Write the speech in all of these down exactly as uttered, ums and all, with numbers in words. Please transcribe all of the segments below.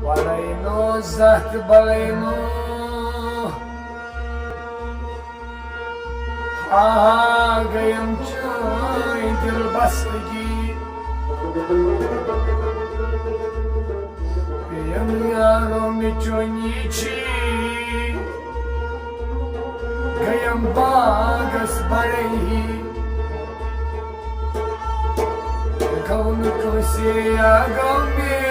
Baleno زتھ Baleno, ہا ہا game چٲنۍ دل بستگی۔ پیم یارو مےٚ چٲنی چھی، گیم باغس بڑے ہی۔ گوٚو نہٕ کٲنٛسے، آ گوٚو مےٚ،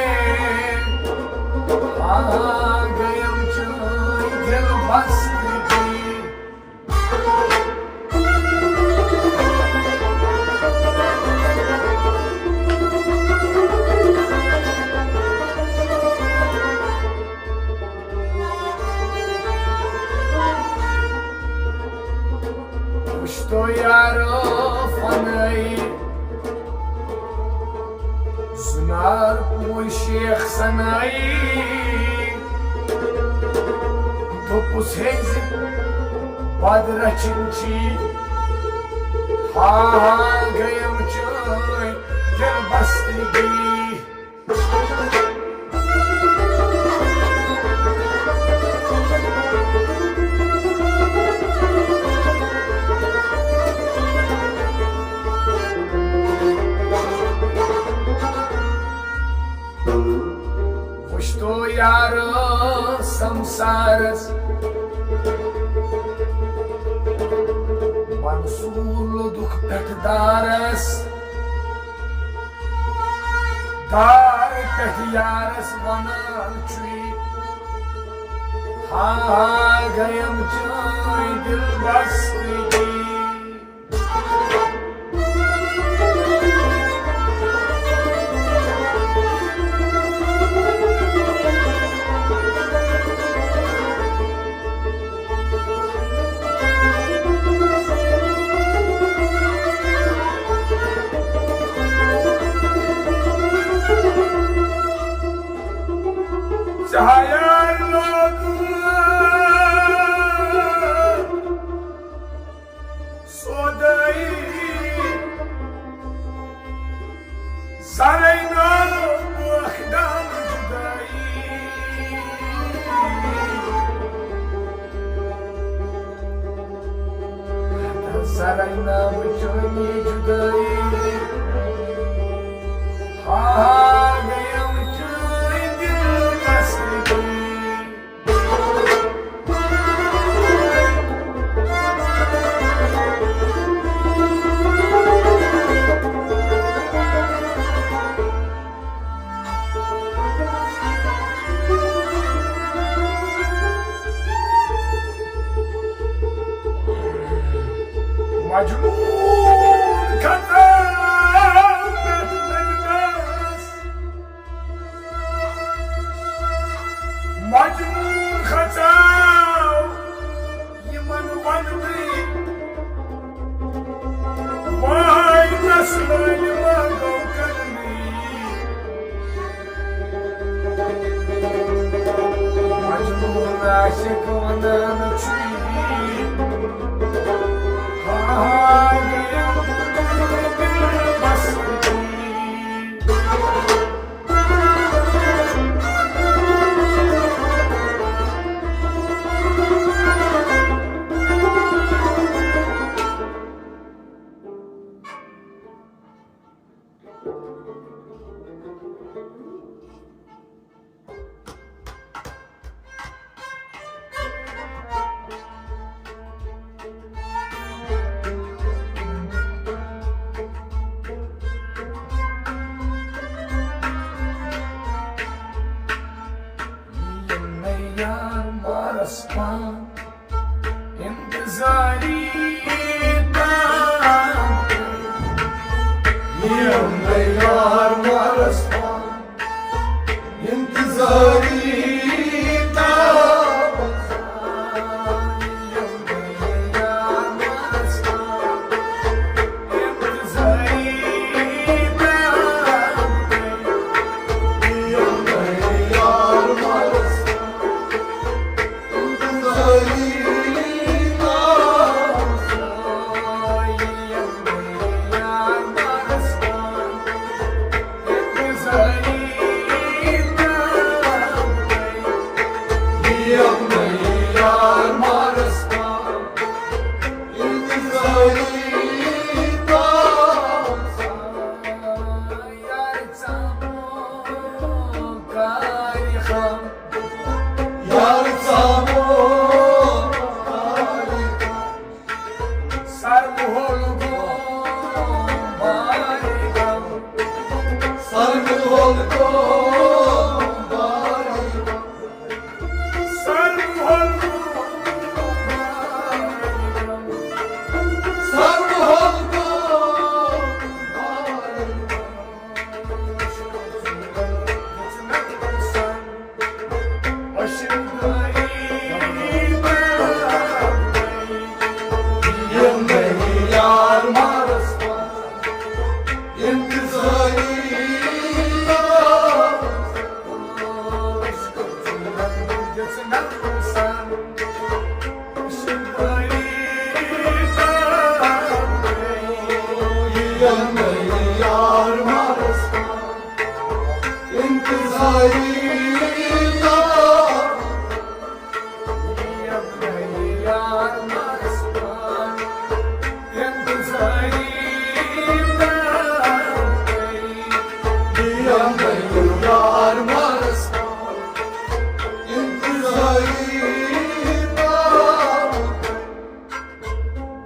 آ گٔیم چٲنۍ دل بستگی۔ وٕچھ تو یارو فنٲیی، زُنار پوٗرۍ شیخ سنٲیی۔ دوٚپُس ہے زِ بد رچھِنۍ چھی، ہا ہا گٔیم چٲنۍ دل بستگی۔ وٕچھ تو یارو سمسارس، منصور لوٚدُکھ پٮ۪ٹھ دارس۔ دار پٮ۪ٹھ یارس ونان چھُے، ہا ہا گٔیم چٲنۍ دل بستگی۔ ژےٚ ہا یار لوگُن سودٲیی، زرے ناو بٲکھ ڈال جدٲیی۔ زرے ناو چٲنی جدٲیی۔ ہا گٔیم چٲنۍ دل بستگی۔ مجنون کھژا پٮ۪ٹھ نجدس۔ مجنون کھژاو یِمن وننٕے، واے نسلٲنۍ ما گوٚو کرنٕے۔ مجنون عاشق ونان چھُے، ہاے بس۔ یِم مےٚ یار مارس پان انتظاری تام۔ یِم مےٚ یار مارس پان انتظاری تام۔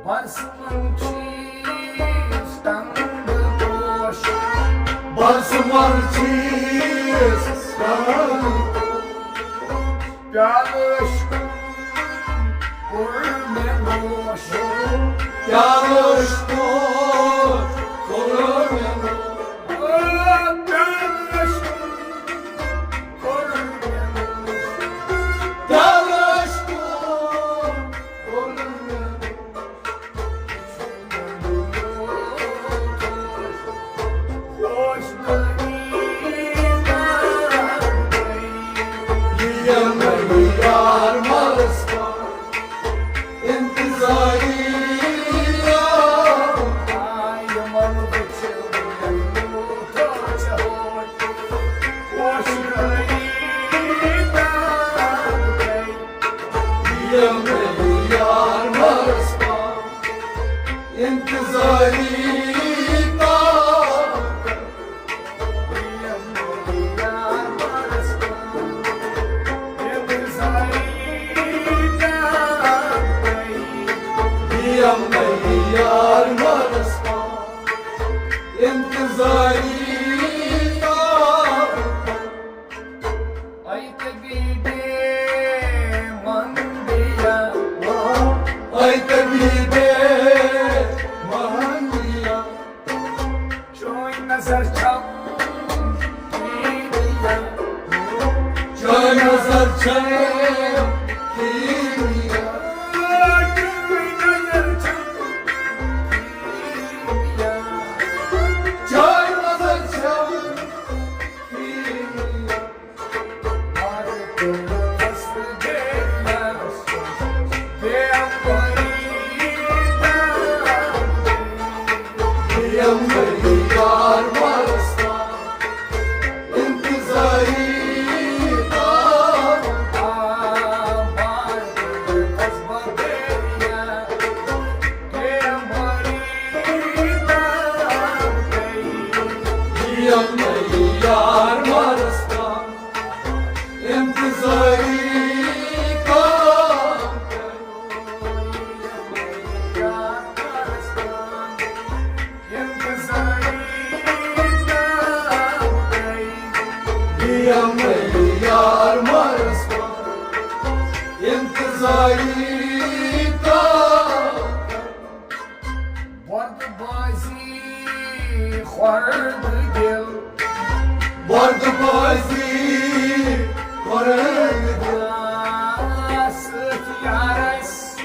برسُمن چیٖز ٹنٛگ پوش۔ برسُمن چیٖز ٹنٛگ پوش۔ پیالہٕ عشقُک کوٚر مےٚ نوش۔ پیالہٕ عشقُک کوٚر مےٚ نوش۔ پیالہٕ عشقُک کوٚر مےٚ نوش۔ پیالہٕ عشقُک کوٚر مےٚ نوش۔ انتظاری طاقت۔ یار مارس پا انتظاری طاقت۔ اے طبیبے من دیا۔ اے طبیبے من دیا۔ چٲنۍ نظر چھم کیٖمیا۔ چٲنۍ نظر چھم کیٖمیا۔ چٲنۍ نظر چھم کیٖمیا۔ چٲنۍ نظر چھم کیٖمیا۔ یار مارس پا انتظاری طاقت۔ یار مارس پا انتظاری طاقت۔ وردٕ بازی خۄردٕ دِل۔ وردٕ بازی خۄردٕ دِل۔ سۭتۍ یارس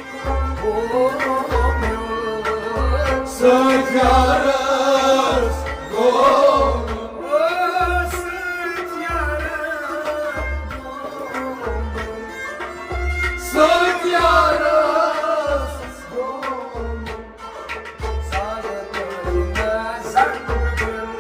گوٚو میون۔ سۭتۍ یارس گوٚو میون۔ سۭتۍ یارس گوٚو میون۔ سۭتۍ یارس گوٚو میون۔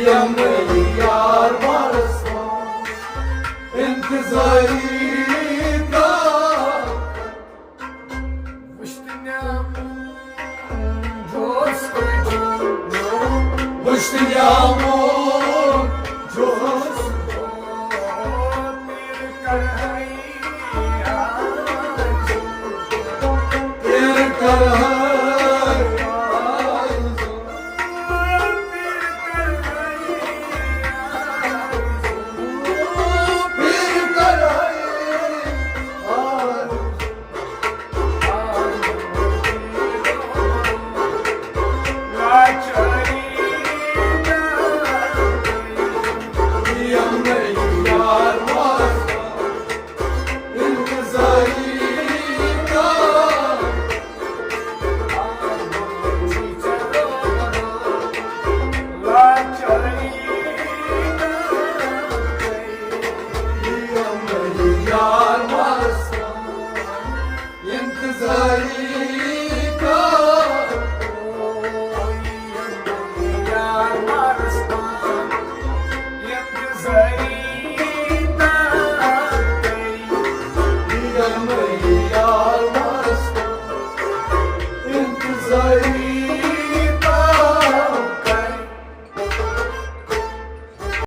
یمے یار وارس انتظاری کا۔ وٕچھ تہٕ نیامُت جوش تہٕ جوش۔ وٕچھ تہٕ نیامُت جوش۔ تیرٕ کرہاے آرزو۔ تیرٕ کرہاے آرزو۔